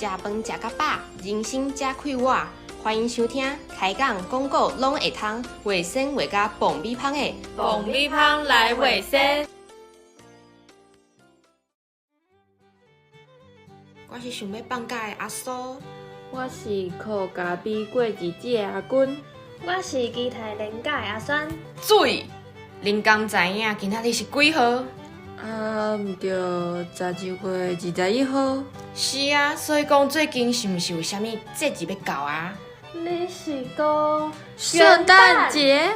食飯食甲飽，人生才快活。歡迎收聽開講廣告攏會通，衛生畫甲爆米香的爆米香來衛生。我是想欲放假的阿蘇，我是靠咖啡過日子的阿君，我是期待連假的阿酸。注意，恁敢知影今仔日是幾號？啊，毋著12月21號。是啊，所以講最近是毋是有啥物節日欲到啊？你是講聖誕節？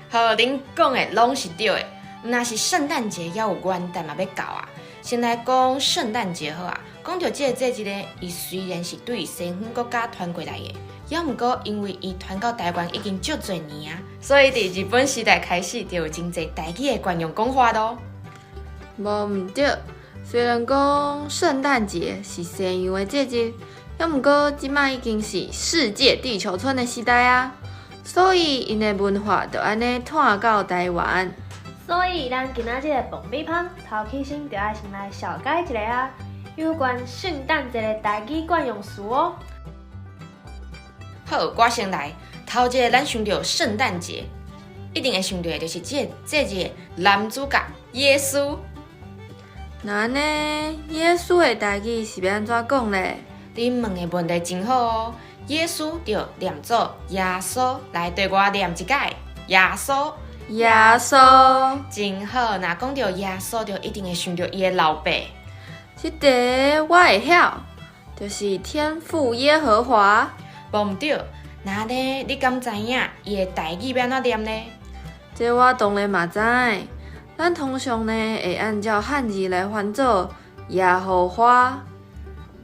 好，恁講的攏是對的。毋但是聖誕節，猶有元旦嘛欲到啊。先來講聖誕節好啊。講著這個節日呢，伊雖然是對西方國家傳過來的，猶毋過因為伊傳到台灣已經足濟年啊，所以佇日本時代開始就有真濟台語的慣用講法囉。無毋對，雖然講聖誕節是西洋的節日，猶毋過這馬已經是世界地球村的時代啊，所以𪜶的文化就按呢傳到台灣。所以咱今仔日的爆米香，頭起先就愛先來紹介一下啊，有關聖誕節的台語慣用詞哦。好，我先來。頭一个咱想著聖誕節，一定會想著的就是這个節日的男主角耶穌。那按呢，耶穌的台語是欲按怎講咧？恁問的問題真好哦。耶穌就念做耶穌，來綴我念一擺耶穌。耶穌。真好。若講著耶穌，就一定會想著伊的老爸。這个我會曉，就是天父耶和華。無毋對。那按呢，你敢知影伊的台語欲按怎念呢？這我當然嘛知。咱通常呢會按照漢字來翻做耶和華。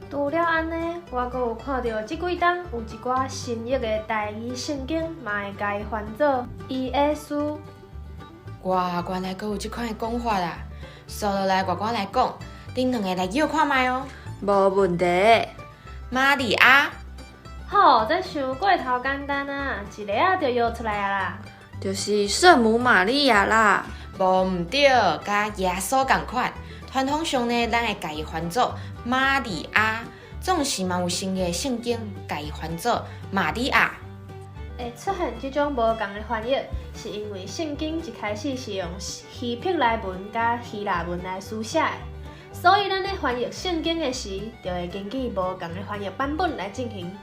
除了按呢，我閣有看著這幾冬有一寡新譯的台語聖經，嘛會共伊翻做伊耶穌。哇，原來閣有這款的講法啊！紲落來，我來講，恁兩个來臆看覓哦。無問題。瑪利亞。好，這傷過頭簡單啊，一下仔就臆出來啊啦。就是聖母瑪利亞啦。無毋對，佮耶穌仝款。傳統上呢，咱會共伊翻做瑪利亞，總是嘛有新的聖經共伊翻做瑪利亞。會出現這種無仝的翻譯，是因為聖經一開始是用希伯來文佮希臘文來書寫的，所以咱咧翻譯聖經的時，就會根據無仝的翻譯版本來進行。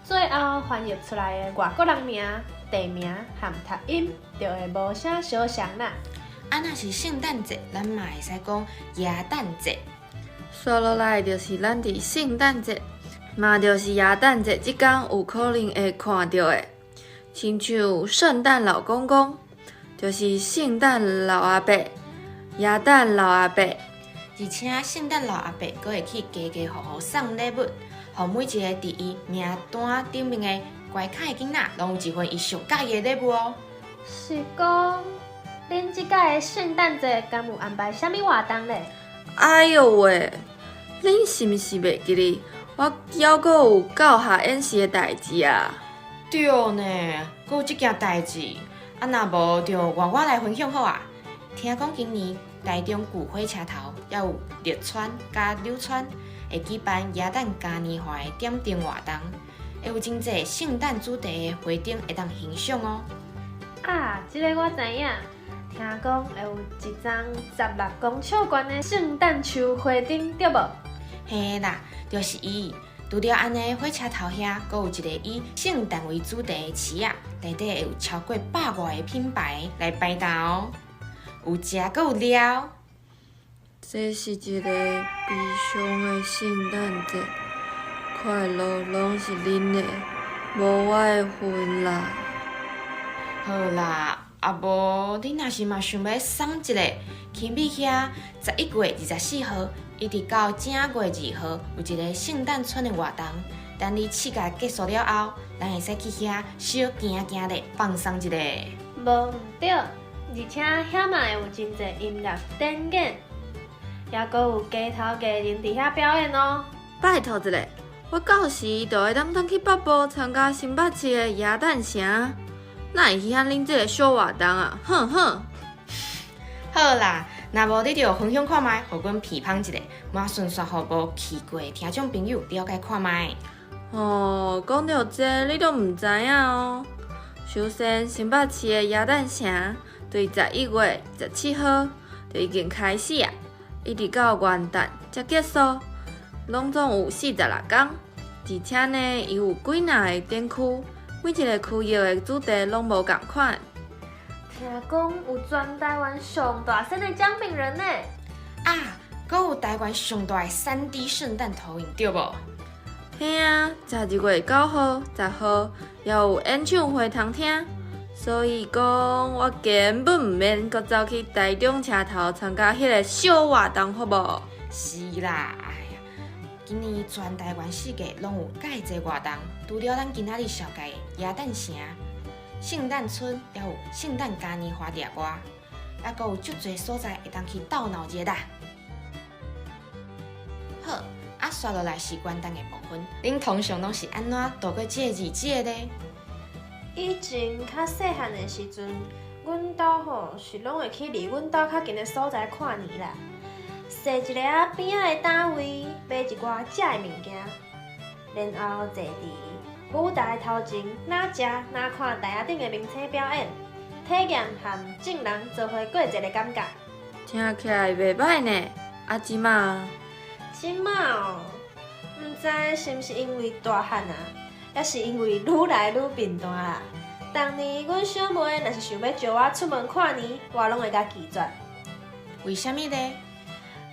最後翻譯出來的外國人名、地名和讀音，就會無啥相像啦。啊，若是聖誕節，咱嘛會使講耶誕節。紲落來就是咱佇聖誕節，嘛就是耶誕節這工有可能會看著的，親像聖誕老公公，就是聖誕老阿伯、耶誕老阿伯。而且聖誕老阿伯閣會去家家戶戶送禮物，予每一个佇伊名單頂面的關卡的囡仔，攏有一份伊上佮意的禮物哦。是講，恁這擺的聖誕節敢有安排啥物活動咧？哎喲喂，恁是毋是袂記得我猶閣有教學演習的代誌啊？對呢，閣有這件代誌，啊若無就換我來分享好啊。聽講今年台中舊火車頭，猶有綠川佮柳川會舉辦耶誕嘉年華的點燈活動，會有真濟聖誕主題的花燈會當欣賞哦。啊，這个我知影。聽講會有一叢16公尺懸的聖誕樹花燈，對無？嘿啦，就是伊。除了按呢，火車頭遐，閣有一个以聖誕為主題的市仔，內底會有超過百外个品牌來擺檔哦。有食閣有料。這是一个悲傷的聖誕節，快樂攏是恁的，無我的份啦。好啦。啊無，你若是嘛想欲爽一下，起碼遐11月24號，一直到正月2號，有一个聖誕村的活動。等你試假結束了後，咱會使去遐小行行咧，放鬆一下。無毋對，而且遐嘛會有真濟音樂展演，猶閣有街頭藝人佇遐表演哦。拜託一下，我到時就會當轉去北部參加新北市的耶誕城。哪會稀罕恁這个小活動啊？哼哼！好啦，若無你就分享看覓，予阮批判一下，嘛順紲予無去過的聽眾朋友了解看覓。哦，講著這你都毋知影哦。首先，新北市的耶誕城對11月17號就已經開始啊，一直到元旦才結束，攏總有46工。而且呢，伊有幾若个展區，每一个區域的主題攏無仝款。聽講有全台灣上大身的薑餅人呢！啊，閣有台灣上大的3D 聖誕投影，對無？嘿啊，12月9號、10號也有演唱會通聽，所以講我根本毋免閣走去台中車頭參加彼個小活動，好無？是啦，哎呀，今年全台灣四界攏有蓋濟活動，除了咱今仔日紹介的耶誕城、聖誕村，也有聖誕嘉年華佇外，猶閣有足濟所在會當去鬥鬧熱啦。好，啊，紲落來是元旦的部分，恁通常攏是按怎度過這個日子的呢？以前較細漢的時陣，阮兜吼是攏會去離阮兜較近的所在跨年啦，踅一个仔邊仔的單位，買一寡食的物件，然後坐佇舞台頭前，若食若看台仔頂的明星表演，體驗和眾人做伙過節的感覺。聽起來袂䆀呢，啊，這馬？這馬哦，毋知是毋是因為大漢啊，抑是因為愈來愈貧惰啦。逐年阮小妹若是想欲招我出門跨年，我攏會共拒絕。為啥物呢？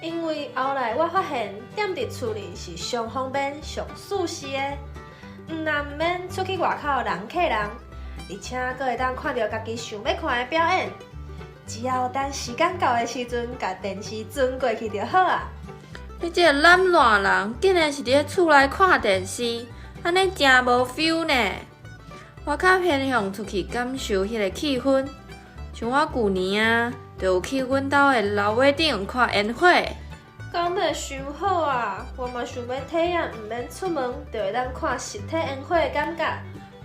因為後來我發現，踮佇厝裡是上方便、上舒適的，毋但毋免出去外口人客人，而且閣會當看著家己想欲看的表演。只要等時間到的時陣，共電視轉過去就好啊。你這個懶惰人，竟然是佇咧厝內看電視，按呢誠無 feel 呢。我較偏向出去感受彼個氣氛，像我舊年啊，就有去阮兜的樓尾頂看煙火。講得傷好啊！我嘛想欲體驗毋免出門就會當看實體煙火的感覺。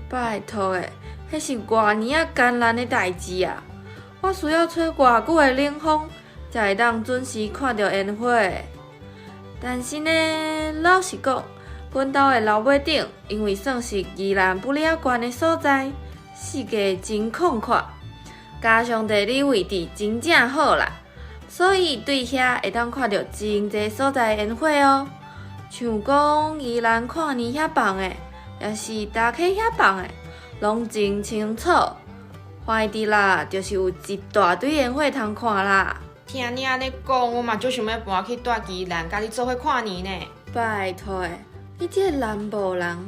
拜託的，彼是偌爾仔艱難的代誌啊！我需要吹偌久的冷風，才會當準時看著煙火。但是呢，老實講，阮兜的樓尾頂，因為算是宜蘭不了懸的所在，四界真曠闊，加上地理位置真正好啦，所以對遐會當看著真濟所在的煙火哦。像講宜蘭跨年遐放的，抑是大溪遐放的，攏真清楚。歡喜佇啦，就是有一大堆煙火通看啦。聽你按呢講，我嘛足想欲搬去蹛宜蘭，佮你做伙跨年呢。拜託的，你這个南部人，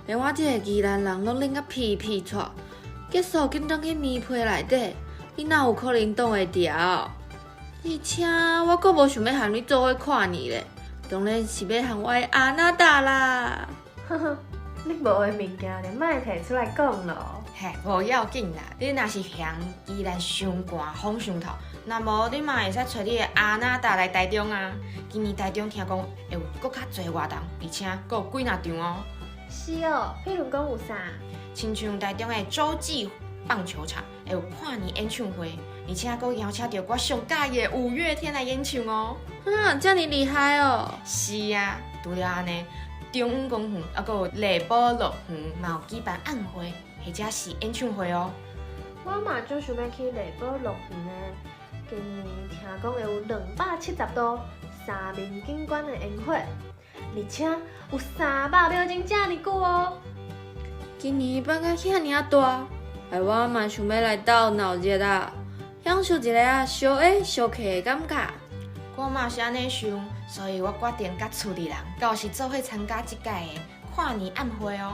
連我這個宜蘭人攏冷甲皮皮掣，結束緊轉去棉被內底，你哪有可能擋會牢？而且我閣無想欲和你做伙跨年咧，當然是欲和我的阿娜達啦。呵呵，你無的物件就莫提出來講咯。嘿，無要緊啦，你若是嫌宜蘭傷寒風傷透，若無你嘛會使揣你的阿娜達來台中啊。今年台中聽講會有閣較濟活動，而且閣有幾若場哦。是哦，譬如講有啥？親像台中的洲際棒球場會有跨年演唱會，而且閣邀請著我上佮意的五月天來演唱哦。啊，遮爾厲害哦！是啊，除了按呢，中央公園猶閣有麗寶樂園嘛有舉辦晚會，或者是演唱會哦。我嘛足想欲去麗寶樂園的，今年聽講會有270度三面景觀的煙火，而且有300秒鐘遮爾久哦。今年辦甲遐爾仔大，害我嘛想欲來鬥鬧熱啊，享受一下小下小客的感覺。我嘛是按呢想，所以我決定佮厝裡人到時做伙參加這屆的跨年晚會哦。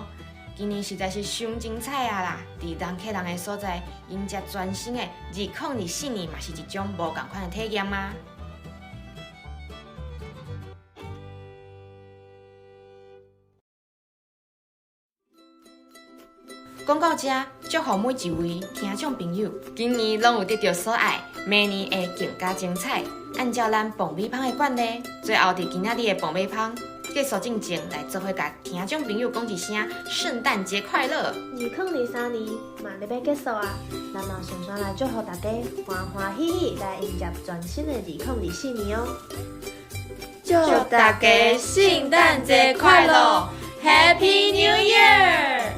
今年實在是傷精彩啊啦！佇人客人的所在，迎接全新的2024年，嘛是一種無仝款的體驗啊！講到這，祝福每一位聽眾朋友，今年攏有得著所愛，明年會更加精彩。按照咱爆米芳的慣例，最後佇今仔日的爆米芳結束進前，來做伙共聽眾朋友講一聲聖誕節快樂。2023年嘛咧欲結束啊，咱嘛順紲來祝福大家歡歡喜喜來迎接全新的2024年哦。祝大家聖誕節快樂，Happy New Year！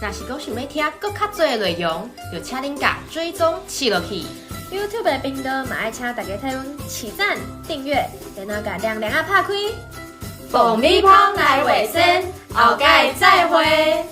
若是講想欲聽閣較濟的內容，就請恁共追蹤試落去。 YouTube 的頻道嘛愛請大家替阮起讚、訂閱，然後共亮亮仔拍開。爆米香來衛生，後擺再會。